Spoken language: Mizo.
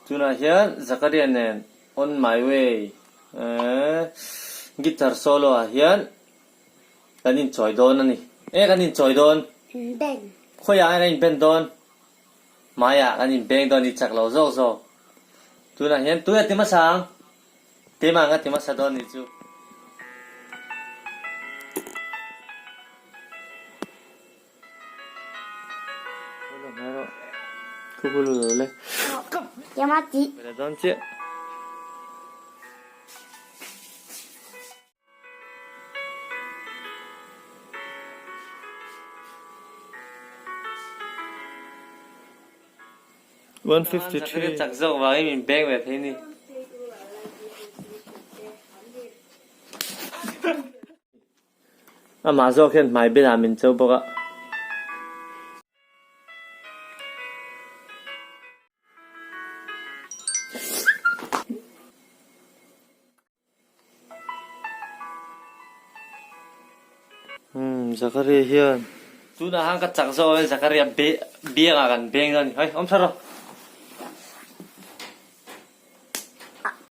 Tunah hian Zakaria nen On My Way guitar solo ah hian kan inchawi dawn a ni. Enge kan inchawi dawn? Inbeng. Khawiah nge kan inben dawn? Hmaiah kan inbeng dawn i chak lo zawk zawk. Tunah hian tui a ti hmasa ang. Keimah ang a ti hmasa dawn nih chu. Chak zawk vangin min beng ve thei ni. Amah zawk hian hmai benah min cho bawk a. Umm Zakaria hian. Tunah khan ka chak zawk in Zakaria biangah kan beng dawn a ni. Hei awm tha rawh.